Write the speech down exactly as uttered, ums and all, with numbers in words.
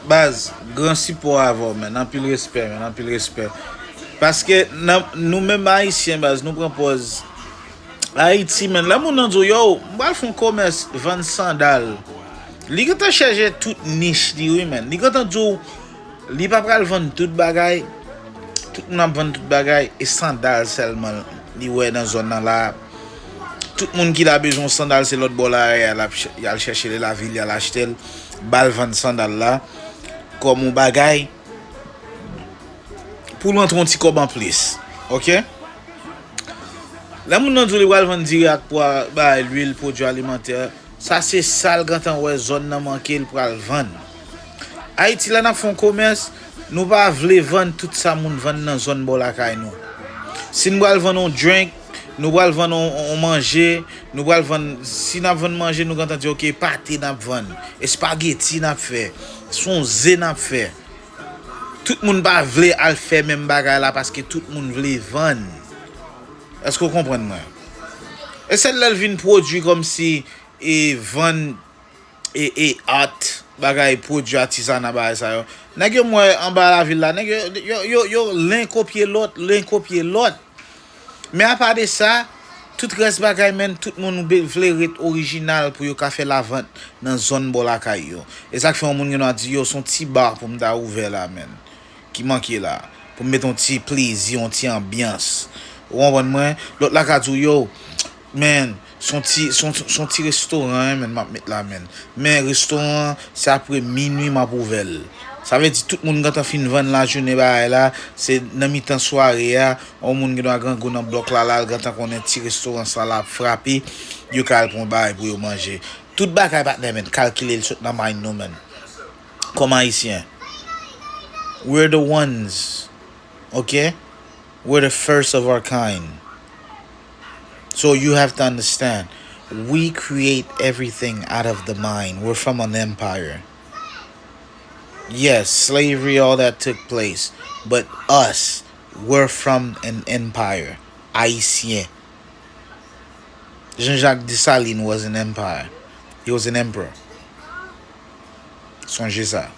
Baz, gran sipò avè w, man. Anpil respè, man. Anpil respè. Paske nan, nou menm Ayisyen, baz, nou pran pòz Ayiti, man. Lè moun nan di w, yo, m pral fè yon komès vann sandal. Li gentan chèche tout nich li, wi, man. Li gentan di w, li pa pral vann tout bagay. Tout moun ap vann tout bagay. E sandal sèlman li wè nan zòn nan la. Tout moun ki la bezwen yon sandal, se lòt bò la, y al ap ch-, y al chèche l, lavil, y al achte l. Ba l vann sandal la kòm yon bagay pou l rantre yon ti kòb anplis. Oke? Lè moun nan di w li pral vann diri ak pwa, bay lwil, pwodui alimantè, sa se sa l gentan wè zòn nan manke, l pral vann. Ayiti la, n ap fè yon komès, nou pa vle vann tout sa moun vann nan zòn bò lakay nou. Si n pral vann yon drink, nou pral vann yon, yon manje, nou pral vann, si n ap vann manje, nou gentan di, oke, pate n ap vann, espageti n ap fè, se yon ze n ap fè. Tout moun pa vle al fè menm bagay la paske tout moun vle vann. Èske w konprann mwen? E sèl lè l vin pwodui kòmsi e vann e, e art, bagay, pwodui atizana, bagay sa yo. Nèg yo m wè anba lavil la, nèg yo, yo, yo, yo len kopye lòt, len kopye lòt. Men apa de sa, tout rès bagay, menn, tout moun be-, vle ret orijinal pou yo ka fè lavant nan zòn bò lakay yo. E sa k fè yon moun gen dwa di, yo, se yon ti ba pou m ta ouvè la, menn. Ki manke la. Pou m met yon ti plezi, yon ti anbyans. Ou konprann mwen? Lòt la ka di w, yo, man, se yon ti, se yon, se yon ti restoran, man, m ap met la, man. Men restoran an, se apre minui m ap ouvè l. Sa vle di tout moun gentan fin vann lajounen bagay la, se nan mitan sware a, yon moun gen dwa grangou nan blòk la, la, l gentan konnen ti restoran sa la ap frape, yo ka al pran bagay pou yo manje. Tout bagay, patnè, man, kalkile l sot nan mind nou, man. Kòm Ayisyen, we're the ones, ok? We're the first of our kind. So you have to understand, we create everything out of the mind. We're from an empire. Yes, slavery, all that took place. But us, we're from an empire. Ayisyen. Jean-Jacques Dessalines was an empire. He was an emperor. Sonje sa.